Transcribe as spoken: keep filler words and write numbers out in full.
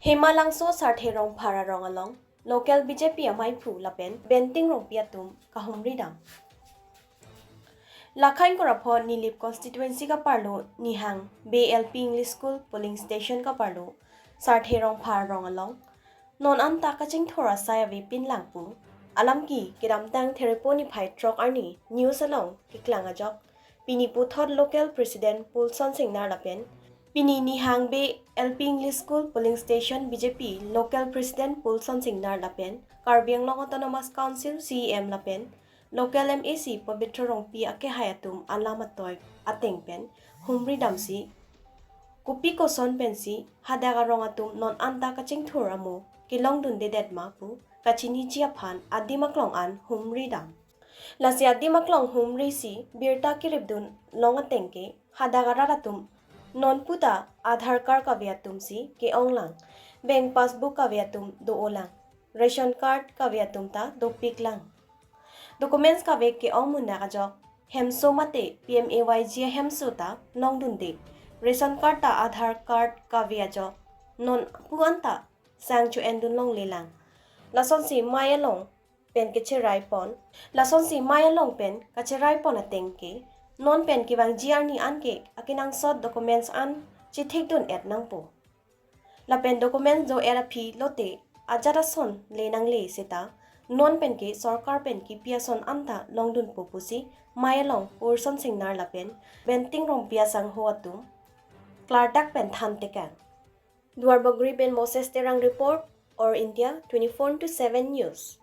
Hemalangso Sarthe Rongphar arong along local B J P amaiphu lapen Benting Rongpi atum kahumri dam. Lakha ingkoi ra pho Nilip constituency kaparlo Nihang Bey L P English School polling station kaparlo Sarthe Rongphar arong along non anta kachingthur asai avepin lang pu alam ke kedamtang Therepo niphai throk arni news along keklang ajok pini puthot local president Pulson Singnar lapen pini Nihang Bey L P English School polling station B J P local president Pulson Singnar lapen Karbi Anglong Autonomous Council C E M lapen local M A C Pabitra Rongpi akehai atum alam atoi ateng pen humri damsi kopi koson pensi hadak arong atum non anta kachingthur amo kelongdundedet ma pu kachiniji aphan adim aklong an humri dam. Lasi adim aklong humri si birta keripdun long ateng ke hadak arat atum non puta Aadhaar card kave atum si ke-ong lang, bank passbook kave atum do-o lang, ration card kave atum ta dopik lang. Documents kave ke-ong munak ajok hemso mate P M A Y G hemso ta longdunde. Ration card ta Aadhaar card kave ajok non pu anta sang cho-endun longle lang. Lasonsi mei along pen kacherai pon. Lasonsi mei along pen kacherai pon ateng ke non pen kevangji arni an ke akenangsot documents an chethekdun-et nangpo. Lapen documents do-et aphi lote ajat ason le nangle seta non pen ke sorkar pen kipi ason anta longdunpo pusi mei along Pulson Singnar lapen Benting Rongpi asangho atum klardak pen than tekang. Duarbagori pen Moses Terang report, All India twenty-four into seven News.